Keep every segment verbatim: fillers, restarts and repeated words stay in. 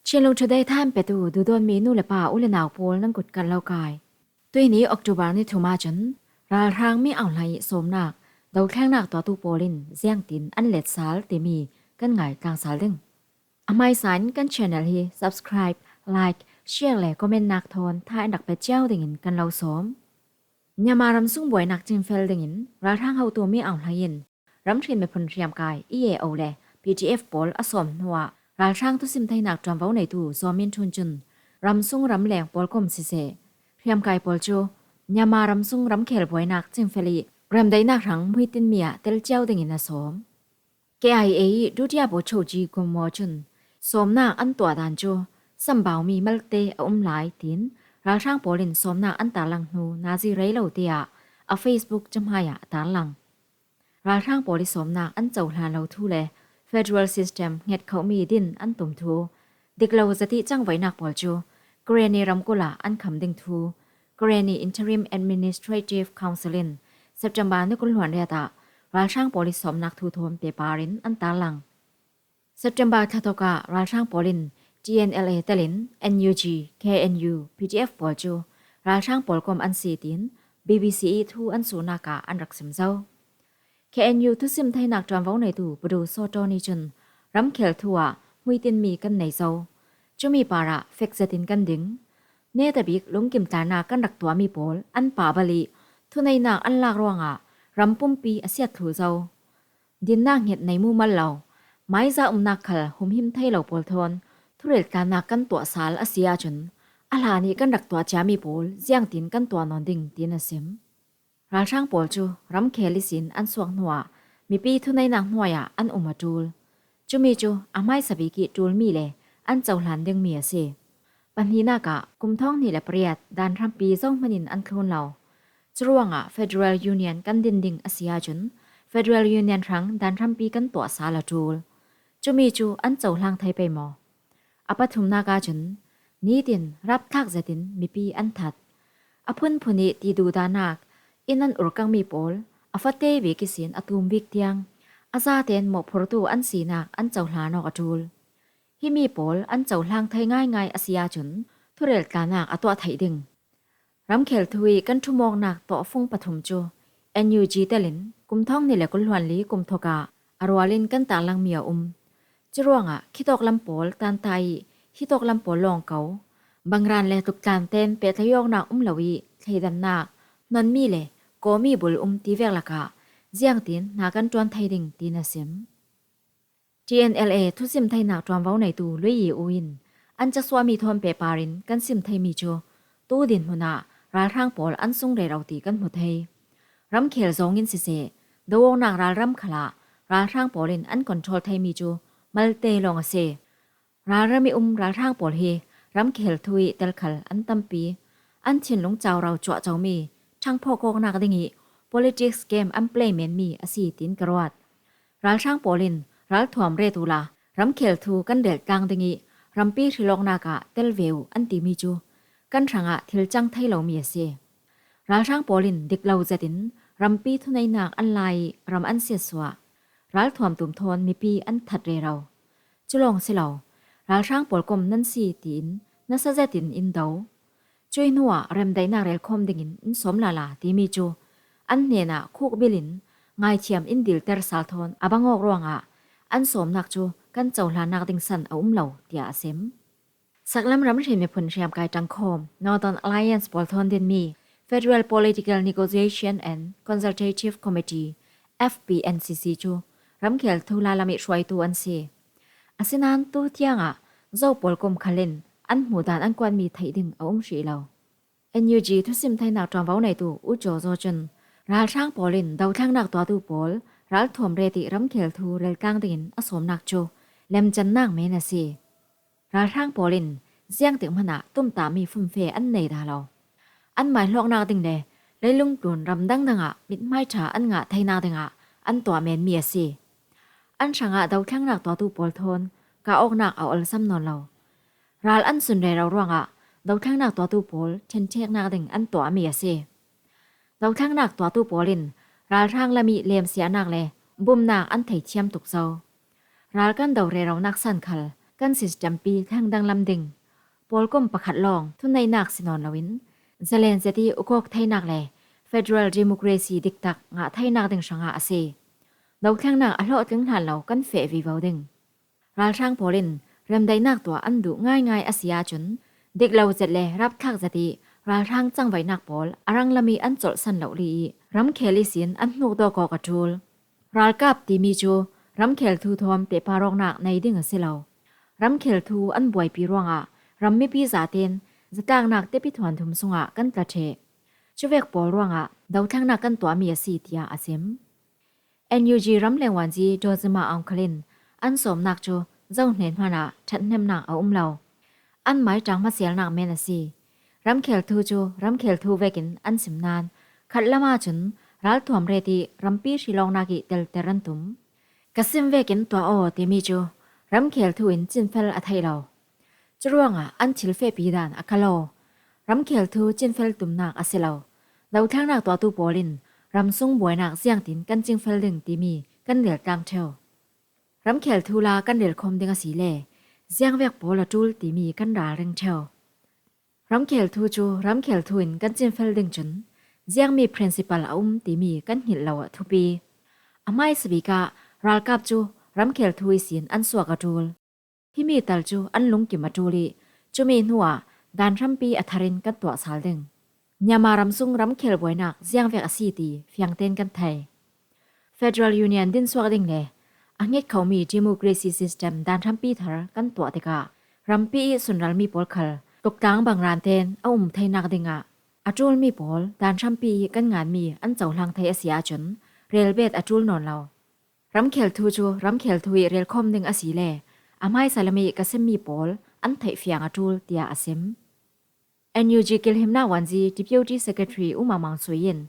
Chinlung Today thain petu dudawnmi nu le pa u le nau pawl nan kut kan lo kai. Tuini October ni thum ah cun ralhrang mi auhlai sawmnak dothlengnak tuahtu pawl in ziangtin an let sal timi kan ngai tlang sal ding. A hmaisa in kan channel hi subscribe, like, share le comment nak thawn tha in rak pet cio dingin kan lo sawm. Myanmar ram sung buainak cingfel dingin ralhrang hotu mi auhlai in ramhrin miphun hriamkai E A O le P D F pawl a sawm hnuah ralhrang thusim theinak ṭuanvo neitu Zaw Min Htun cun ram sung ram leng pawl kom siseh, hriamkai pawl cu Myanmar ram sung ramkhel buainak cingfel ih remdaihnak hrang muitinmi ah tel cio dingin a sawm. K I A ih Dutia Bawcho Ji Gum Maw cun sawmnak an tuah dan cu sambaumi malte a um lai tiin ralhrang pawl in sawmnak an tarlang hnu nazi rei lo te ah a Facebook cahmai ah a tarlang. Ralhrang pawl ih sawmnak an cohlan lo thu le federal system hnget khomi din an tum thu, diklo zatih cangvaihnak pawl cu Karenni ramkulh ah an kham ding thu Karenni Interim Administrative Council in September ni kul hluan riat ah ralhrang pawl ih sawmnak thu thawn pehpar in an tarlang. September thla thawk ah ralhrang pawl in T N L A telin N U G, K N U, P D F pawl cu ralhrang pawl kom an si tiin B B C ih thu an suhnak ah an rak sim zo. K N U thusim theinak ṭuanvo neitu Padu Saw Taw Ni cun ramkhel thu ah hmuitinmi kan nei zo. Cumi parah fek zetin kan ding. Netabik lungkimtlanak kan rak tuahmi pawl an pah bal ih thuneihnak an lak ruangah ram pumpi a siat thlu zo. Dinnak hnget nei mumal lo, maiza umnak khal humhim thei lo pawl thawn thureltlanak kan tuah sal a si ahcun a hlan ih kan rak tuah ciami pawl ziangtin kan tuah nawn ding tiin a sim. Ralhrang pawl cu ramkhel ihsin an suak hnuah mipi thuneihnak hnuai ah an um a ṭul. Cumi cu a hmaisa bik ih ṭulmi le an cohlan dingmi a si. Pahnihnak ah kum thawng hnih le pariat dan hrampi zohman in an thlun lo. Curuangah Federal Union kan din ding a si ahcun Federal Union hrang dan hrampi kan tuah sal a ṭul. Cumi cu an cohlang thei pei maw? A pathumnak ahcun nitin rapthlak zetin mipi an that. A phunphun ih ti duhdanak inn an urkangmi pawl a fate bik ihsin a tum bik tiang a zaten mawhphurtu an sinak an cohlan awk a ṭul. Himi pawl an cohlang thei ngaingai a si ahcun thureltlanak a tuah theih ding. Ramkhel thu ih kan ṭhumawknak tawhfung pathum cu N U G telin kum thawng hnih le kul hluan li kum thawk ah a rual in kan tarlangmi a um. Curuangah khitawk lam pawl tanta ih hitawk lam pawl lawng ko, bangran le tuktlan ten pehtlaih awknak um lo ih thleidannak hnonmi le kawmi bul um ti vek lakah ziangtin hna kan ṭuan thei ding tiin a sim. T N L A thusim theinak ṭuanvo neitu Lui Yi U in an casuahmi thawn pehpar in kan sim theimi cu tu dinhmun ah ralhrang pawl an sung rero ti kan hmu thei. Ramkhel zawng in siseh, do awknak ralram khalah ralhrang pawl in an control theimi cu malte lawng a si. Ralram ih um ralhrang pawl hi ramkhel thu ih telkhal an tampi. An thinlung caurau cuahcomi ṭhangphawk awknak ding ih politics game an play menmi a si tiin ka ruat. Ralhrang pawl in ralthuam ret uhla ramkhel thu kan rel tlang ding ih rampi hrilawknak ah tel ve uh an timi cu kan hrangah thil cang thei lomi a si. Ralhrang pawl in diklo zetin rampi thuneihnak an la ih ram an siatsuah. Ralthuam tum thawn mipi an that rero. Cu lawng si lo, ralhrang pawl kom nan si tiin nasa zetin in do. Cuih hnuah remdaihnak relkhawm dingin in sawm lala timi cu an hnenah khukbil in ngaithiam in dilter sal thawn a bang awk ruangah an sawmnak cu kan cohlannak ding san a um lo, tiah a sim. Saklam ramhrin miphun hriamkai ṭangkhawm Northern Alliance pawl thawn dinmi Federal Political Negotiation and Consultative Committee, F P N C C, cu ramkhel thu la lam ih hruaitu an si. Asinain tu tiangah Zo pawl kom khal in an hmuhdan an kuatmi theih ding a um hrih lo. N U G thusim theinak ṭuanvo neitu U Caw Zaw cun ralhrang pawl in dothlengnak tuahtu pawl ralthuam ret ih ramkhel thu rel tlang dingin a sawmnak cu lemcannak men a si. Ralhrang pawl in ziangtik hmanah tumtahmi fumfe an nei dah lo. An maihlawknak ding le leilung tlun ram dangdang ah mithmai ṭha an ngah theinak dingah an tuah menmi a si. An hrangah dothlengnak tuahtu pawl thawn kah awknak a olsam nawn lo. Ral an sun rero ruangah dothlengnak tuahtu pawl ṭhenṭheknak ding an tuahmi a si. Dothlengnak tuahtu pawl in ralhrang lam ih lemsiahnak le bumnak an theithiam tuk zo. Ral kan do reronak san khal kan system pi thleng danglam ding, pawlkom pakhat lawng thuneihnak si nawn loin, zalen zet ih ukawk theinak le federal democracy diktak ngah theinak ding hrangah a si. Dothlengnak a hlawhtling hlan lo kan feh vivo ding. Ralhrang pawl in remdaihnak tuah an duh ngaingai a si ahcun, dik lo zet le rapthlak zet ih ralhrang cangvaihnak pawl a ranglam ih an colhsan lohli ih ramkhel ihsin an hnukdawk awk a ṭul. Ralkap timi cu ramkhel thu thawm pehpar awknak nei ding a si lo. Ramkhel thu an buaipi ruangah ram mipi zaten zatlaknak tepi thuanthum sungah kan tla ṭheh. Cuvek pawl ruangah dothlengnak kan tuahmi a si, tiah a sim. N U G ramleng wanzi Dozima Aung khal in an sawmnak cu zohnen hmanah ṭhathnemnak a um lo. An maiṭang hmasialnak men a si. Ramkhel thu cu ramkhel thu vekin an sim nain khatlam ahcun ralthuam ret ih rampi hrilawknak ih telter an tum. Ka sim vekin tuah aw timi cu ramkhel thu in cinfel a theih lo. Curuangah an thil fehpi dan a kal aw. Ramkhel thu cinfel tumnak a si lo. Dothlengnak tuahtu pawl in ramsung buainak ziangtin kan cingfel ding timi kan rel tlang ṭheu. Ramkhel thu la kan relkhawm ding a si le ziangvek pawl a ṭul timi kan ralring ṭheu. Ramkhel thu cu ramkhel thu in kan cinfel ding cun ziangmi principle a um timi kan hngilh lo ah thupi. A hmaisa bik ah ralkap cu ramkhel thu ihsin an suak a ṭul. Himi tal cu an lungkim a ṭul ih cumi hnuah dan hrampi a thar in kan tuah sal ding. Myanmar ramsung ramkhel buainak ziangvek a si ti fiangten kan thei. Federal Union dinsuak ding le a hngetkhomi democracy system dan hrampi thar kan tuah tikah rampi ih sunralmi pawl khal tuktang bangran tein a um theinak dingah a ṭulmi pawl dan hrampi ih kan nganmi an cohlang thei a si ahcun relbet a ṭul nawn lo. Ramkhel thu cu ramkhel thu ih relkhawm ding a si le a hmaisa lam ih ka simmi pawl an theih fiang a ṭul, tiah a sim. N U G kilhimnak wanzi Deputy Secretary U Ma Mang Sui in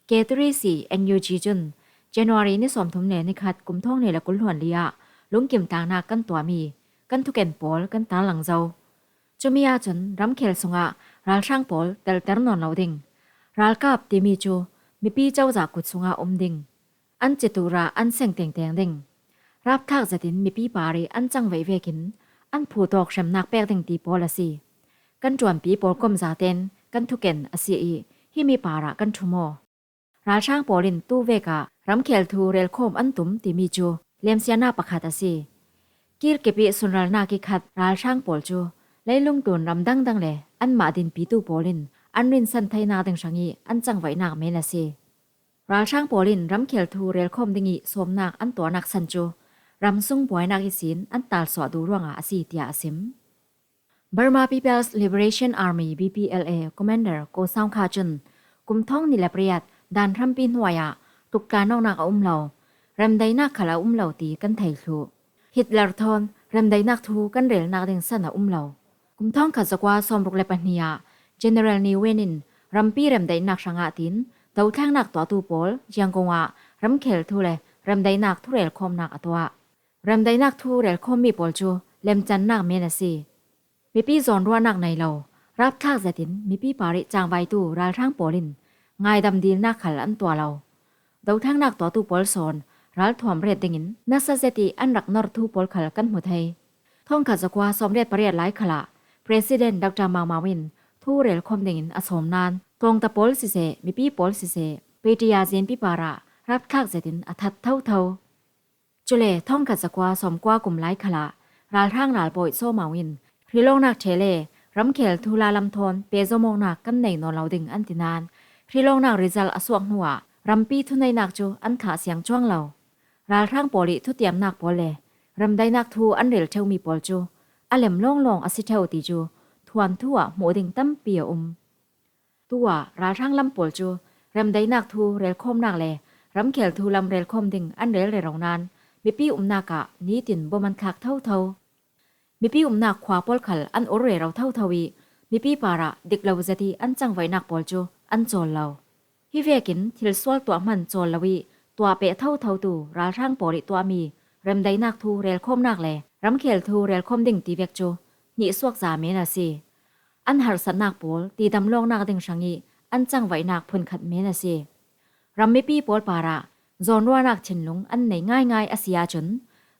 K three C N U G cun January ni sawmthum le nikhat kum thawng hnih le kul hluan li ah lungkim tlangnak kan tuahmi kan thuken pawl kan tarlang zo. Cumi ahcun ramkhel sungah ralhrang pawl telter nawn lo ding. Ralkap timi cu mipi cozah kut sungah um ding. An citur ah an seng tengteng ding. Rapthlak zetin mipi par ih an cangvaih vekin an phuhtawk hremnak pek ding ti pawl a si. Kan ṭuanpi pawlkom zaten kan thuken a si ih himi parah kan ṭhum aw. Ralhrang pawl in tuvek ah ramkhel thu relkhawm an tum timi cu lemsianak pakhat a si. Kir kip ih sunralnak ih khat ralhrang pawl cu leilung tlun ram dangdang le anmah dinpitu pawl in an rinsan theinak ding hrangih an cangvaihnak men a si. Ralhrang pawl in ramkhel thu relkhawm ding ih sawmnak an tuahnak san cu ramsung buainak ihsin an talsuah duh ruangah a si, tiah a sim. Burma People's Liberation Army, B P L A, Commander Ko Saung Kha cun kum thawng hnih le pariat dan hrampi hnuai ah tuktlan awknak a um lo, remdaihnak khal a um lo ti kan thei thluh. Hitler thawn remdaihnak thu kan relnak ding san a um lo. Kum thawngkhat zakua sawmruk le pahnih ah General Ne Win in rampi remdaihnak hrangah tiin dothlengnak tuahtu pawl Yangon ah ramkhel thu le remdaihnak thurelkhawmnak a tuah. Remdaihnak thu relkhawmmi pawl cu lemcannak men a si. Mipi zawnruahnak nei lo, rapthlak zetin mipi par ih cangvaitu ralhrang pawl in ngaidam dilnak khal an tuah lo. Dothlengnak tuahtu pawl sawn ralthuam ret dingin nasa zet ih an rak nor thu pawl khal kan hmu thei. Thawngkhat zakua sawmriat pariat lai khalah President Doctor Mau Mau in thu relkhawm dingin a sawm nain tlawngta pawl siseh, mipi pawl siseh, Pattaya zinpi parah rapthlak zetin a that thotho. Cule thawngkhat zakua sawmkua kum lai khalah ralhrang ralbawi Saw Mau in hrilawknak ṭhe le ramkhel thu la lam thawn pehzom awknak kan nei nawn lo ding an ti nain hrilawknak result a suak hnuah rampi thuneihnak cu an thlah siang cuang lo. Ralhrang pawl ih thutiamnak pawl le remdaihnak thu an rel ṭheumi pawl cu a lem lawnglawng a si ṭheu ti cu thuanthu ah hmuh ding tampi a um. Tu ah ralhrang lam pawl cu remdaihnak thu relkhawmnak le ramkhel thu lam relkhawm ding an rel rero nain mipi umnak ah nitin bom an thlak thotho. Mipi umnak khua pawl khal an ur rero thotho ih mipi parah dik lo zet ih an cangvaihnak pawl cu an cawl lo. Hi vekin thil sual tuah hman cawl lo ih tuah peh thothotu ralhrang pawl ih tuahmi remdaihnak thu relkhawmnak le ramkhel thu relkhawm ding ti vek cu hnihsuak za men a si. An harsatnak pawl tidam lawknak ding hrangih an cangvaihnak phunkhat men a si. Ram mipi pawl parah zawnruahnak thinlung an nei ngaingai a si ahcun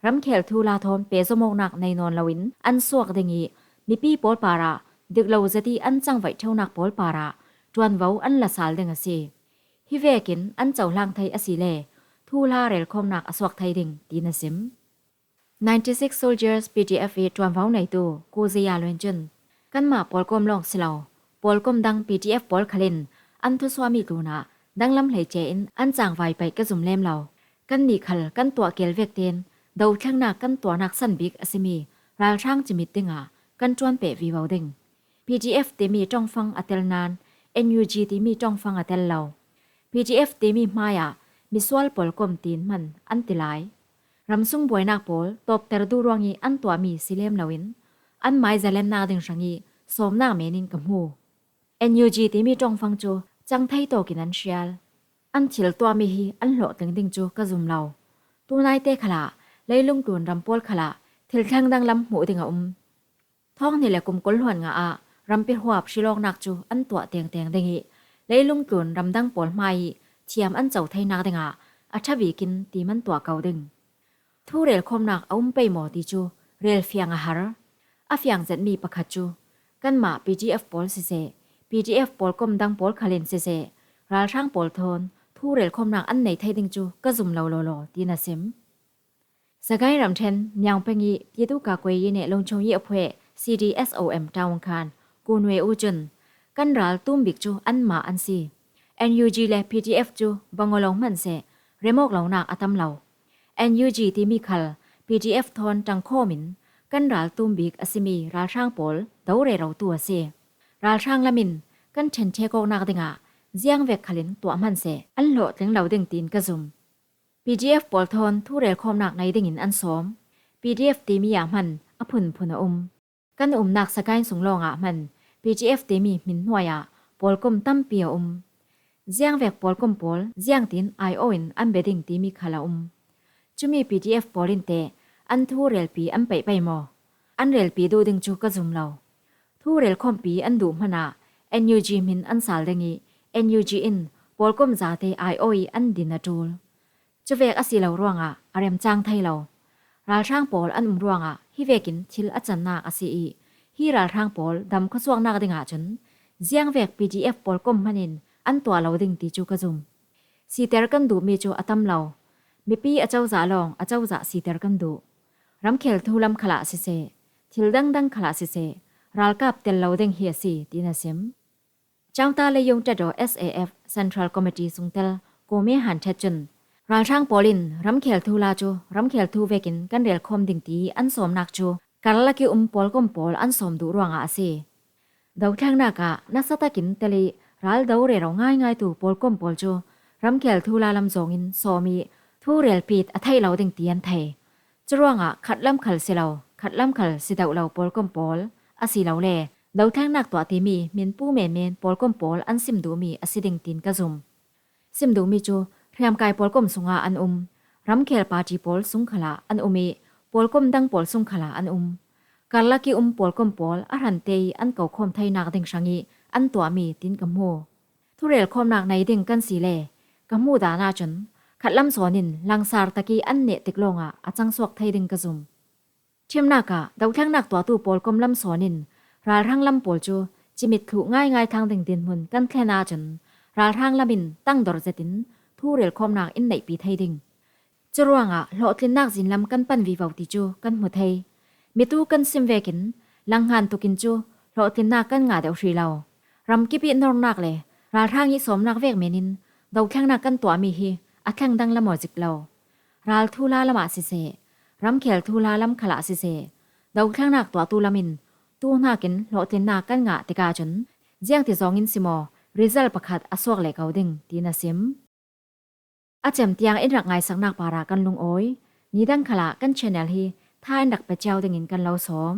ramkhel thuhla thawn pehzawmawknak nei nawn loin an suak ding ih, mipi pawl parah dik lo zet ih an cangvaih ṭheunak pawl parah ṭuanvo an la sal ding a si. Hi vekin an cohlang thei asile thuhla relkhawmnak a suak thei ding, tiin a sim. Ninety-six Soldiers P D F ih ṭuanvo neitu Pu Zaya Lwin cun, kanmah pawlkom lawng si lo, pawlkom dang P D F pawl khalin an thusuahmi tlunah danglam hleice in an cangvai paih ka zum lem lo. Kannih khal kan tuah keel vektein dothlengnak kan tuahnak san bik a simi ralhrang cimit dingah kan ṭuanpeh vivo ding. P D F timi ṭongfang a tel nain N U G timi ṭongfang a tel lo. P D F timi hmaiah misual pawlkom tiin hman an ti lai. Ramsung buainak pawl tawpter duh ruangih an tuahmi si lem loin an mai zalemnak ding hrangih sawmnak menin ka hmu. N U G timi ṭongfang cu cang thei tawkin an hrial. An thil tuahmi hi an hlawhtling ding cu ka zum lo. Tunaite khalah leilung tlun ram pawl khalah thil thleng danglam hmuh ding a um. Thawng hnih le kum kul hluan nga ah rampi huap hrilawknak cu an tuah tengteng ding ih leilung tlun ramdang pawl hmai ih thiam an co theinak dingah a ṭha bikin tim an tuah ko ding. Thu relkhawmnak a um pei maw ti cu relfiang a har. A fiang zetmi pakhat cu kanmah P D F pawl siseh, P D F pawlkom dang pawl khalin siseh, ralhrang pawl thawn thu relkhawmnak an nei thei ding cu ka zum lo lawlaw, tiin a sim. Sagaing ramṭhen Myaung peng ih Pyetukakwe Yinne Lungchung Yih a phueh C D S O M ṭaung khan Kun Wei U cun kan ral tum bik cu anmah an si. N U G le P D F cu bangawlo hmanseh remawk lonak a tam lo. N U G timi khal P D F thawn ṭangkhawm in kan ral tum bik a simi ralhrang pawl do rerotu a si. Ralhrang lam in kan ṭhenṭhek awknak dingah ziangvek khalin tuah hmanseh an hlawhtling lo ding tiin ka zum. P D F pawl thawn thu relkhawmnak nei dingin an sawm. P D F timi ah hman a phunphun a um. Kan umnak Sagaing sung lawngah hman P D F timi hmin hnuai ah pawlkom tampi a um. Ziangvek pawlkom pawl ziangtin aiawh in an bia ding timi khal a um. Cumi P D F pawl in teh an thu relpi an peih pei maw? An relpi duh ding cu ka zum lo. Thu relkhawmpi an duh hmanah N U G hmin an sal ding ih N U G in pawlkom zate aiawh ih an din a ṭul. Cuvek a si lo ruangah a remcang thei lo. Ralhrang pawl an um ruangah hi vekin thil a cannak a si ih hi ralhrang pawl dam khuasuaknak dingah cun ziangvek P D F pawlkom hmanin an tuah lo ding ti cu ka zum. Siter kan duhmi cu a tam lo. Mipi a cozah lawng a cozah siter kan duh. Ramkhel thu lam khalah siseh, thil dangdang khalah siseh, ralkap tel lo ding hi a si, tiin a sim. Chauta Leiyung Ṭadaw S A F Central Committee sungtel Kome Han Ṭhet cun ralhrang pawl in ramkhel thuhla cu ramkhel thu vekin kan relkhawm ding ti an sawmnak cu karlak ih um pawlkom pawl an sawm duh ruangah a si. Dothlengnak ah nasa takin tel ih ral do rero ngaingaitu pawlkom pawl cu ramkhel thuhla lam zawngin sawm ih thu relpi a theih lo ding ti an thei. Curuangah khatlam khal si lo, khatlam khal si deuh lo pawlkom pawl asilole dothlengnak tuah timi hminpu menmen pawlkom pawl an sim duhmi a si ding tiin ka zum. Sim duhmi cu hriamkai pawlkom sungah an um, ramkhel party pawl sung khalah an um ih pawlkom dang pawl sung khalah an um. Karlak ih um pawlkom pawl a hrante ih an kokhawm theinak ding hrangih an tuahmi tiin ka hmu. Thurelkhawmnak nei ding kan si le ka hmuh dan ahcun khatlam sawn in langsar tak ih an neh tik lawngah a cangsuak thei ding ka zum. Ṭhimnak ah dothlengnak tuahtu pawlkom lam sawn in ralhrang lam pawl cu cimit thluh ngaingai thlang ding dinhmun kan thlen ahcun ralhrang lam in tangdor zetin thurelkhawmnak in neihpi thei ding. Curuangah hlawhtlinnak zinlam kan pan vivo ti cu kan hmu thei. Mitu kan sim vekin langhngan tukin cu hlawhtlinnak kan ngah deuh hrih lo. Ramkip ih nornak le ralhrang ih sawmnak vek menin dothlengnak kan tuahmi hi a thleng danglam aw zik lo. Ral thuhla lamah siseh, ramkhel thuhla lam khalah siseh, dothlengnak tuahtu lam in tuhnakin hlawhtlinnak kan ngah tikah cun ziangti zawngin si maw result pakhat a suak leh ko ding tiin a sim. A cem tiang in rak ngaisaknak parah kan lungawi. Nidang khalah kan channel hi tha in rak pe cio dingin kan lo sawm.